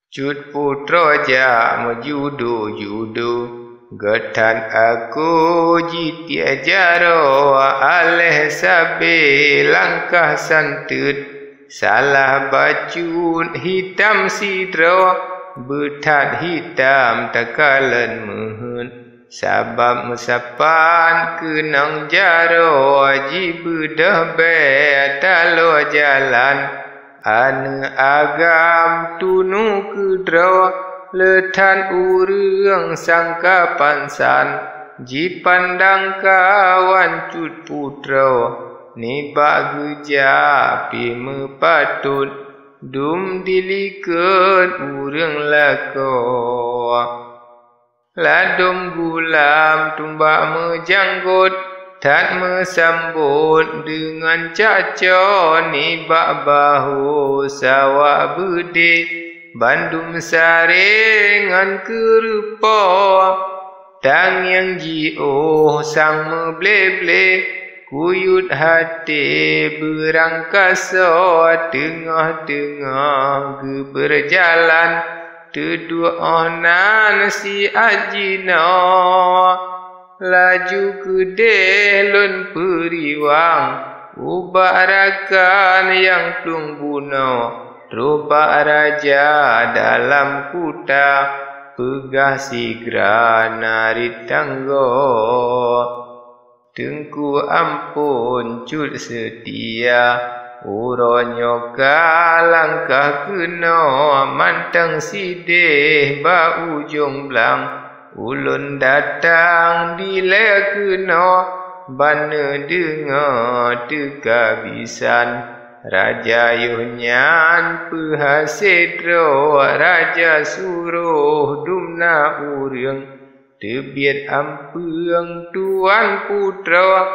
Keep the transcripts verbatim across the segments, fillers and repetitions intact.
Cut Putroe jak meujudo-judo, geutanyoe aku jitiek jaroe, aléh sabé langkah santeut. Salah bacut hitam sidroe, beuthat hitam takalon meuheuet. Sabab meusapat keunong jaroe, jibeudôh bée taloe jalan. Aneuëk agam tunu keudroe, le that ureuëng sangka pansan, jipandang kawan Cut Putroe, nibak geujak pih meupatot, dum dilikot ureuëng lakoe. Ladôm gulam tumbak meujanggot, that meusambot deungon caco, nibak bahô sawak beudé, bandum saré ngon keureupo. Tangieng jiôh sang meuble-ble, kuyuet haté beurangkasoe, teungoh-teungoh geubeurjalan, teuduek óh nan siat jinoe. Laju keudeh lôn peuriwang ubak rakan nyang plueng bunoe, trôh bak raja dalam kuta, peugah sigra narit tanggoe. Teungku Ampon Cut Seutia, uroe nyoe ka langkah keunoe, mantong sideh bak ujong blang. Ulôn datang dilée keunoe, ban neudeungoe teuka bisan. Raja yoh nyan peuhase droe, raja suroh dumna ureuëng. Teubiet ampeueng Tuan Putroe,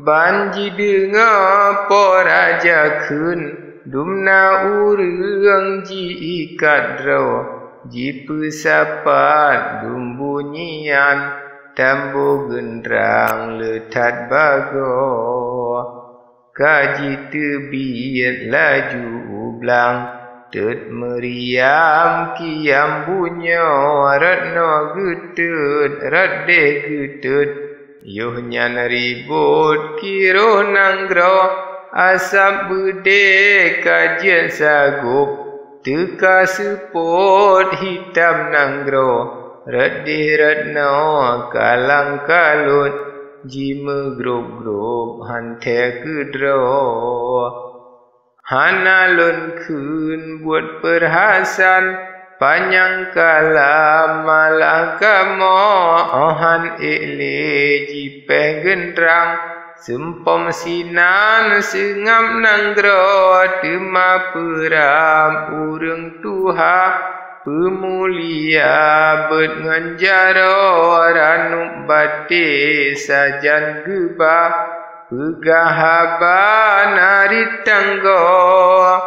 ban jideungoe Po Raja kheun, dumna ureuëng ji-ikat droe, jipeusapat dum bunyian, tambo geundrang le that bagoe. Ka jiteubiet laju u blang, teut meuriam kiam bunyoe, rot noe geuteut, rot deh geuteut. Yoh nyan ribot kiroh nanggroe, asab beudé ka jeuet sagob. Teuka seupôt hitam nanggroe, rot deh rot noe kalang kalot, jimeugrob-grob han thée keudroe. Hana lôn kheun buet peurhasan, panyang kalam malah kamoe, óh han ék lé jipéh geundrang. Seumpom sinan seungab nanggroe, teuma peurab ureuëng tuha, peumulia beuet ngon jaroe, ranup baté sajan geuba, peugah haba narit tanggoe.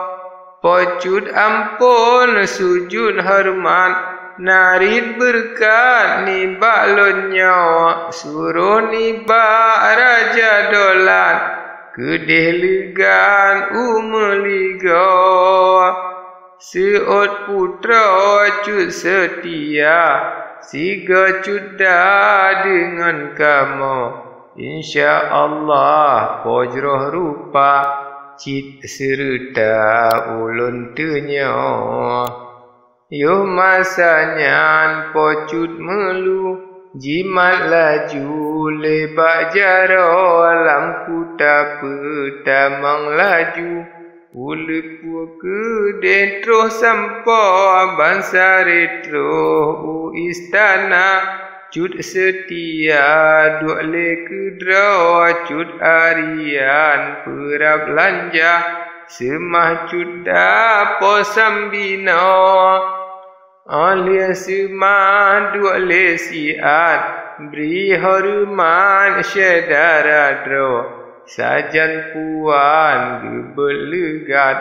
Po Cut Ampon sujut horeumat, narit beureukat nibak lôn nyoe, suroh nibak Raja Dolat, keudeh leugan u meuligoe. Seuôt putroe Cut Seutia, sigoe Cut Da deungon kamoe. Insya Allah po jroh rupa, cit seureuta ulôn teunyoe. Yoh masa nyan Po Cut Meulu, jimat laju lé bak jaroe, lam kuta peutamong laju. Uleupeue keudeh troh sampoe, ban saré troh u istana. Cut Seutia duek lé keudroe, Cut Arian peurab lanja, seumah Cut Da po sambinoe. Óh lheueh seumah duek lé siat, bri horeumat syedara droe, sajan puan geubeuet leugat,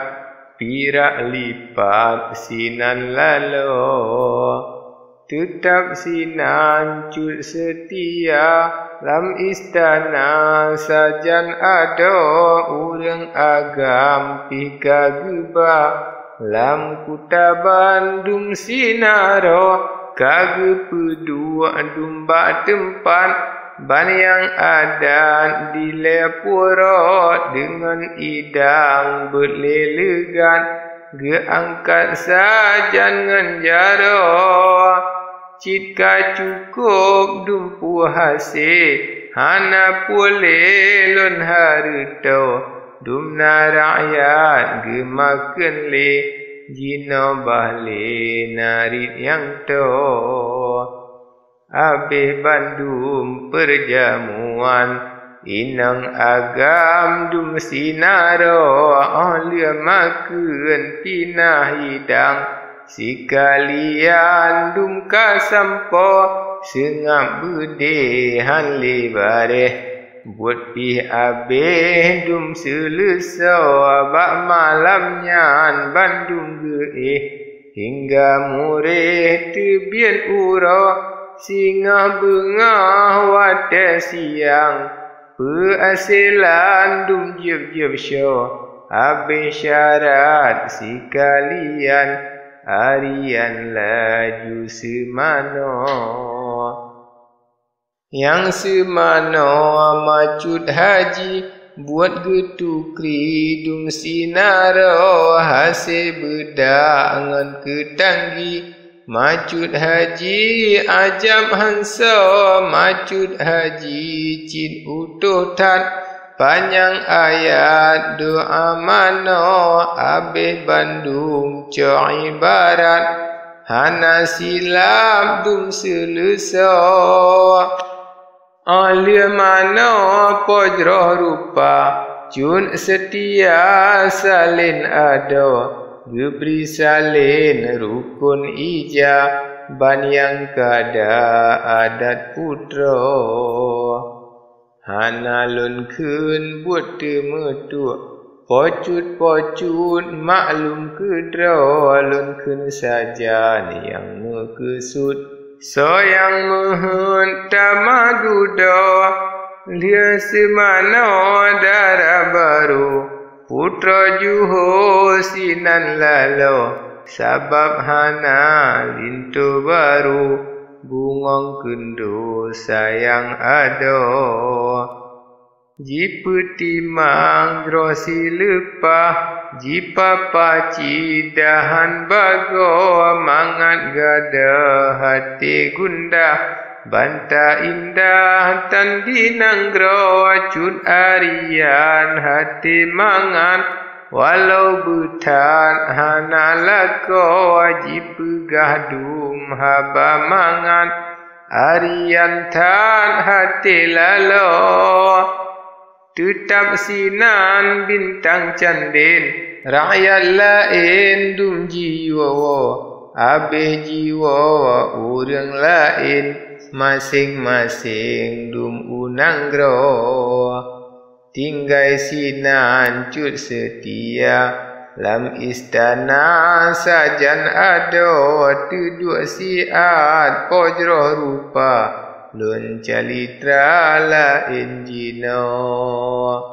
pirak lipat sinan laloe. Teutab sinan Cut Seutia, lam istana sajan adoe, ureuëng agam pih ka geuba, Lam kuta bandum sinaroe ka geupeuduek dum bak teumpat, ban nyang adat dilée puroe deungon idang beuet lé leugat, geuangkat sajan ngon jaroe. Cit ka cukôp dum peue hase, hana puléh lôn hareutoe. Dum na rakyat geumakheun lé, jinoe bah lé narit nyang toe. Abéh bandum peurjamuan, inong agam dum sinaroe, óh lheueh makheun pinah idang. Sikalian dum ka sampoe, seungab beudé han lé bareh. Buet pih abéh dum seuleusoe, bak malam nyan bandum geuéh. Hingga muréh teubiet uroe, singoh beungoh watée siang. Peuasélan dum jieb-jieb syoe, abéh syarat sikalian, arian laju seumanoe. Nyang seumanoe macut haji, buet geutukri dum sinaroe, hase beudak ngon keutanggi. Macut haji ajab hansoe, macut haji cit utoh that. Panyang ayat doa manoe, abéh bandum cok ibarat. Hana silab dum seuleusoe. Óh lheueh manoe po jroh rupa, cut seutia salen adoe, geubri salen rukon ija, ban nyang kada adat putroe. Hana lôn kheun buet teumeutuek, pocut-pocut maklum keudroe, lôn kheun sajan nyang meukeusut. Soe nyang meuheuet tamah dudoe, lheueh seumanoe dara barô, putroe juho sinan laloe, sabab hana linto barô, bungöng keundo sayang adoe. Jipeutimang droe sileupah, jipapa cit dahan bagoe, mangat gadôh até gundah. Banta indah tan di nanggroe, cut arian até mangat, walau beuthat hana lakoe, jipeugah dum haba mangat. Arian that até laloe, teutab sinan bintang candén. Rakyat laén dum jiyue woe, abéh jiwoe ureuëng laén, maséng-maséng dum u nanggroe. Tinggai sinan cut seutia, lam istana sajan adoe, teuduek siat po jroh rupa, lôn calitra laén jinoe.